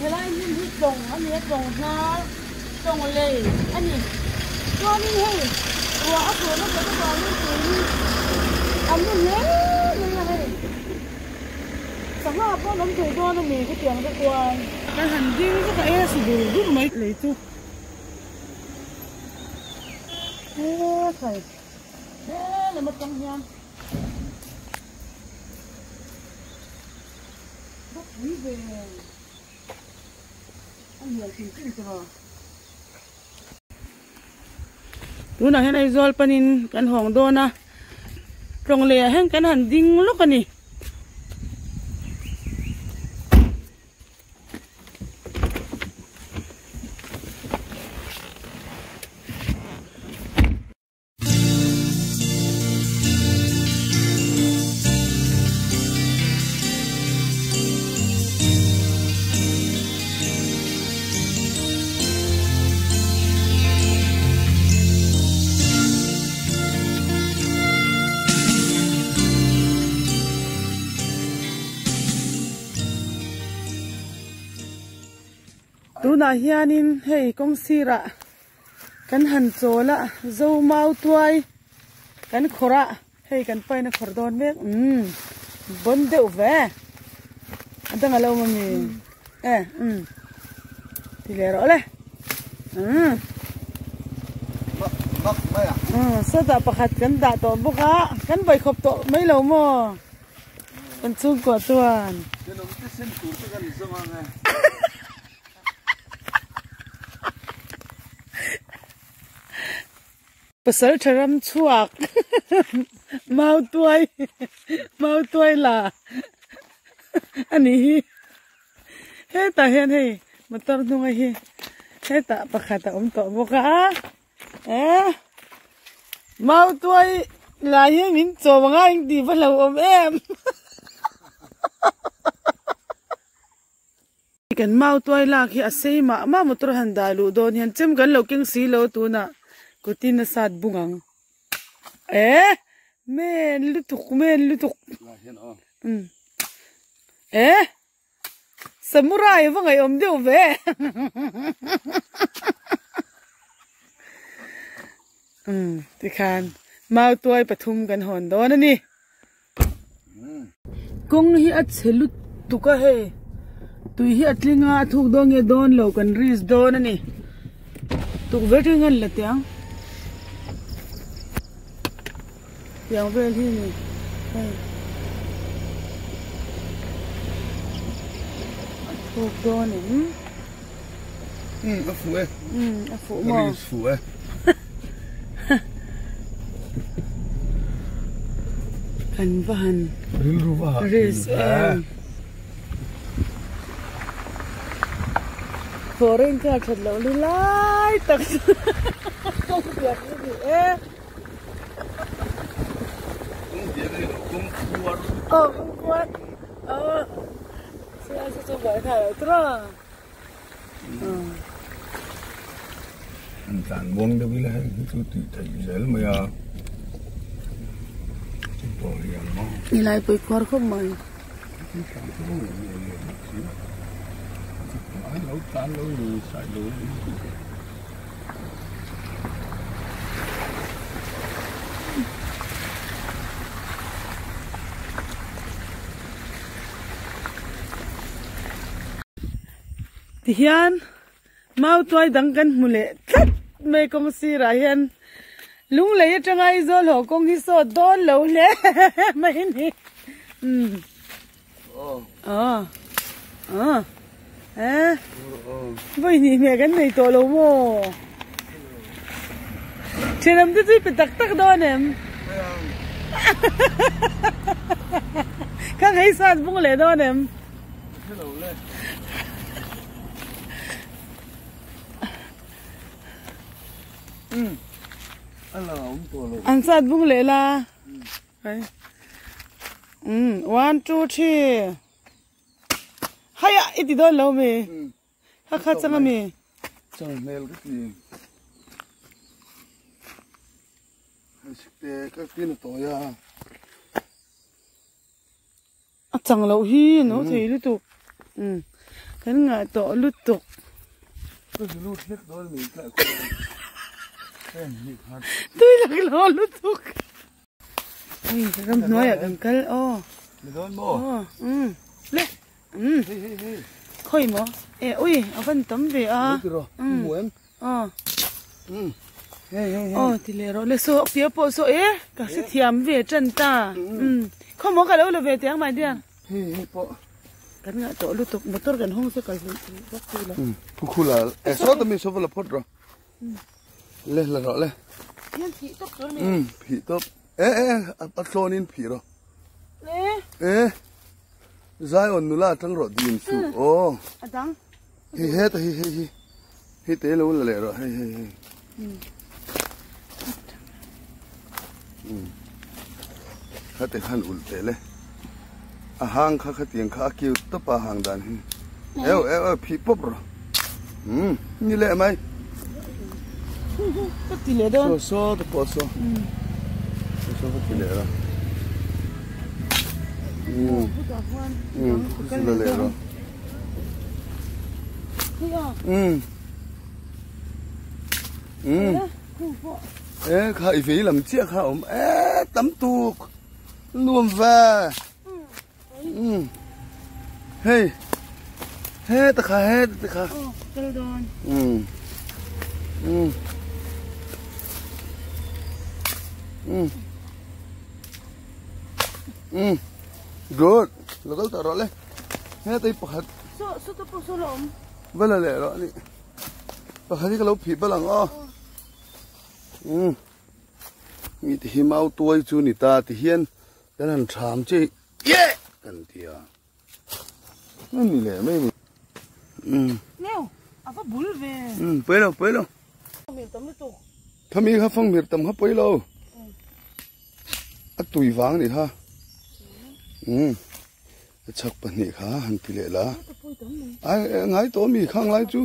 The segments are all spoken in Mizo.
helai hmun hi tawng a ni a tawng hnar tawng lei a ni chuanin hei ruah a tur nasat avangin tui hi a nu hle mai a hei sangha pawh an awm thei dawn a ni khitiang te chuan. Kan han ding vek a e su dur dur mai lei chu he khai he lam atang hian. Ropui ve a lian chin chin tawh a. Tunah hian Aizawl panin kan hawng dawn a, tlawng leh ah hian kan han ding lawk a ni. Tunah hianin hei kawng sirah Kan han chawl a, zo mau tuai kan khawrh a, hei kan pain a khawrh dawn mek, umm bawn deuh ve, a dang a lo awm ami, e umm ti leh rawh le, umm sawtah pakhat kan dah tawh bawk a, kan vawikhawp tawh mai lo maw, kan chhungkua chuan. Pasal tha ram chhuak mau tuai mau tuai la a nih hi hetah hian hei motor hnunga hi hetah pakhat a awm tawh bawk a eh mau tuai la hi min chawm anga engtih va hlauhawm em. Kan mau tuai lak hi a sei mah mah motor han dah luh dawn hian chem kan lo keng si lo tunah kutin a sat bung ang eh men lutuk men lutuk um eh samurai va ngaihawm deuh ve um tikhan mau tuai pathum kan hawn dawn a ni. Kawng hi a chhe lutuk a hei tui hi a tling a a thuk dawn nge dawn lo kan risk dawn a ni tukverh hi ngan la teh ang tiang vel hi ni hei a thuk dawn em um a fuh e um a fuh maw risk fuh e. Kan va han rilru va hah risk em foreign car that loh ni lai tak chu kawng pian hi ni e kawng pian a ni lo kawng khuar aw kawng khuar aw silai chu chu buai thai lo tura. An tlan buang deuh ila heng hi chu tih theih zel mai a pawh hi ang maw. Ni lai pui khuar khawp mai. Lo tlan lo ni sai lo. Tihian mau tuai dang kan hmu leh tlat mai kawng sirah hian lunglei atanga Aizawl haw kawng hi sawt dawn lo hle mai a ni umm aw aw e vawi hnih hmeh kan nei tawh lo maw thenawm te chu i pe tak tak dawn em ka ngaihsan bung leh dawn em. An sat bung leh la um one two three haya i ti dawn lo mi kha kha chang a mi chang hmel ka ti te ka tin a tawi a. A chang loh hi no thei lutuk. Um. Kan ngah tawh lutuk. Tui laklawh lutuk. Ui ramhnuaiah kan kal aw. Aw umm le umm khawi maw e ui a van tam ve a umm aw aw ti leh rawh le saw piah pawh saw e ka hrethiam ve tan ta umm khaw maw ka lo la ve teh ang my dear. Kan ngah tawh lutuk motor kan hawng se kal hmuh theih vak thei lo. Thukhula e saw ta mi saw la phawt rawh. Le la rawh le. Hian phih tawp tur mi. Phih tawp. E e a thlawn in phih rawh. Le. E Zion nula atang rawh dim su. Aw. A dang. Hi he ta hi hi hi. Hi te lo la leh rawh hei hei hei. Kha te khan ul teh le. A hang kha khatiang kha a kiu tawp a hang dan hi. Eu eu eu phih pawp rawh. Um ni leh mai. Ka ti leh dawn. Saw saw te pawh saw. Saw saw ka ti leh rawh. Um um la leh rawh. Um um e kha i vei lam chiah kha a awm e tam tuk nuam ve um hei he ta kha he ta kha um um um um good lo kal tawh rawh le. He tei pakhat. Saw saw te pawh saw la awm. Va la leh rawh a ni. Pakhat hi ka lo phih palh ang aw. Umm. Mi ti hi mau tuai chu ni ta ti hian kan han tham che ye kan ti a. Ni leh mai ni. Umm. Neu a va bul ve. Umm pawi lo pawi lo. Mir tam lutuk. Khami kha fang mir tam kha pawi lo. A tui vang ni kha. Umm. A chhak pahnih kha han ti leh la. Ai ngai tawh mi khang lai chu.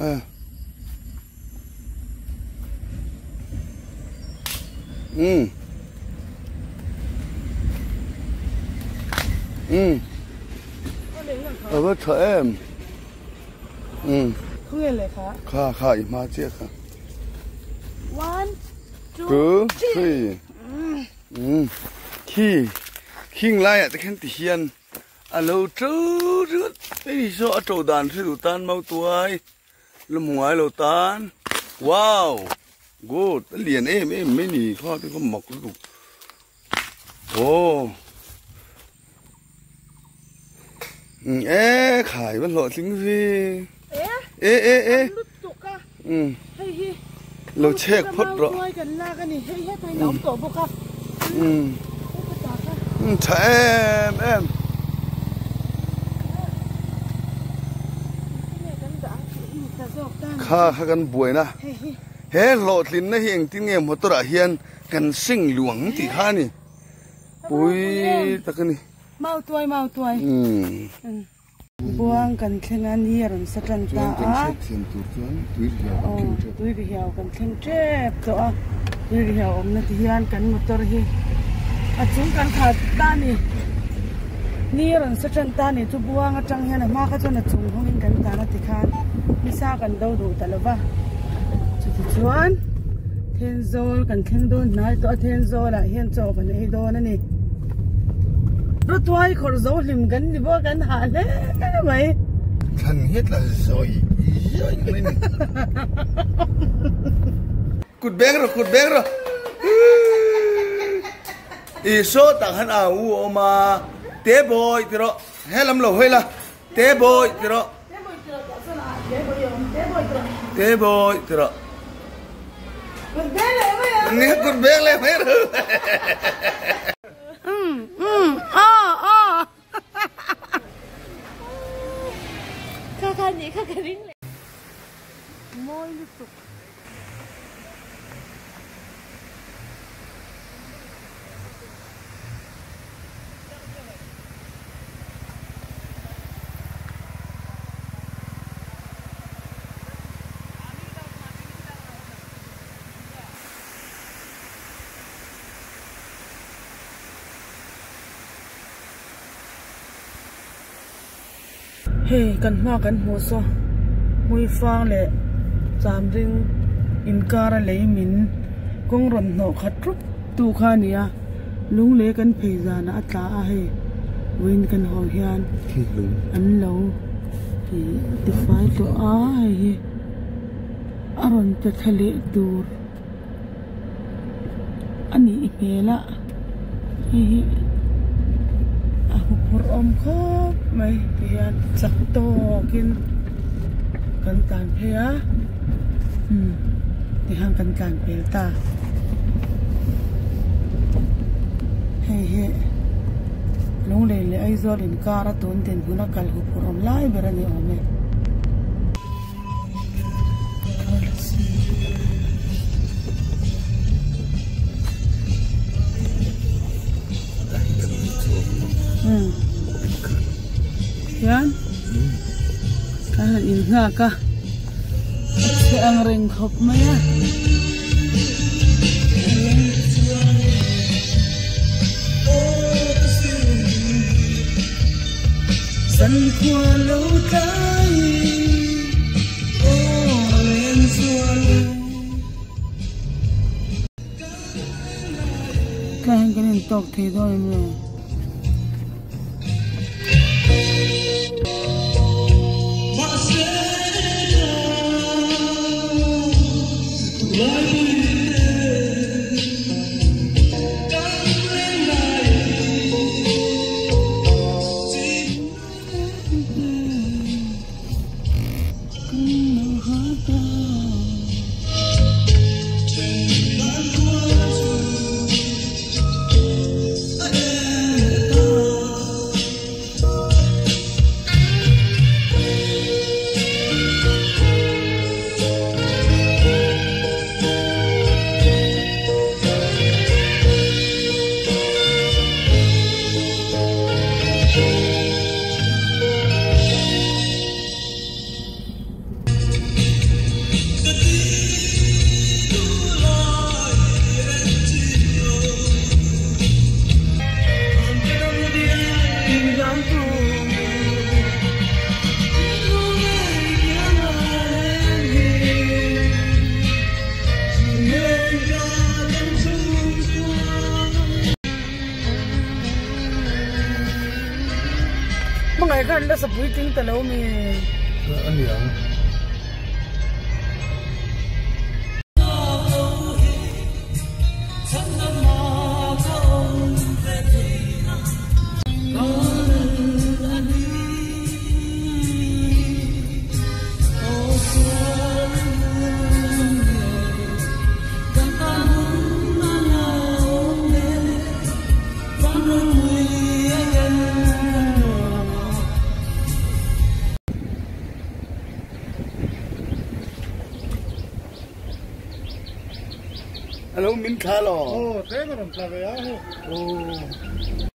Eh. Um. Um. A va tha em. Um. Kha kha i hma chiah kha. One, two, three. Umm khi khing laiah te khan ti hian a lo to ringawt hei saw a to dan hre duh tan mau tuai la hmu ngai lo tan wow good a lian em em mai ni kha te kha mak lutuk aw e khai va hlawhtling vi e e e Umm lo chhek phawt rawh. Umm umm tha em em. Kha kha kan buaina he hlawhtlinna hi engtin nge motor ah hian kan seng luang tih kha a ni pui tak a ni. Mautuai mautuai. Umm. Buang kan thleng a ni a rawn sa tan ta a. Aw tui ri hiau kan thleng tep tawh a tui ri hiau awmna ti hian kan motor hi a chung kan khat ta a ni ni a rawn sa tan ta a ni chu buang atang hian a hma kha chuan a chung hawngin kan tan a tikhan nisa kan do duh ta lo va chutichuan Thenzawl kan thleng dawn hnai tawh a Thenzawl ah hian chaw kan ei dawn a ni. Rawtuai khawrh zo hlim kan ni bawk an hah hle mai. Thlan hi tla zawi zawi mai ni. Kut beng rawh kut beng rawh. I saw tak han a u awm a te bawi ti rawh he lam lo hawi la te bawi ti rawh. Te bawi ti rawh. Kut beng leh mai ang. Ni kut beng leh mai rawh. Um um aw aw. Kha kha nih kha ka ring leh. Mawi lutuk. Hei kan hma kan hmuh saw Hmuifang leh Chamring inkar a lei min kawng rawn hnawh khat rup tu kha a ni a, lung leh kan phei zanah a tla a hei vawiin kan haw hian an lo ih tifai tawh a hei hi a rawn pe thla leh tur. A nih hmel a hei hi a huphurh awm khawp mai ti hian chak tawkin kan tlan phei a umm ti hian kan tlan pel ta hei hi Lunglei leh Aizawl inkar a tun dinhmun a kal huphurh awm lai ber a ni awm e. Hian kan han in nghak a a chhe ang reng khawp mai a. Tlai hian kan intawk thei dawn em le? Hmangaih khan la sa puitling ta lo mi. A ni ang. Alo min thla lo. Aw tlem a rawn tla ve a hei. Aw.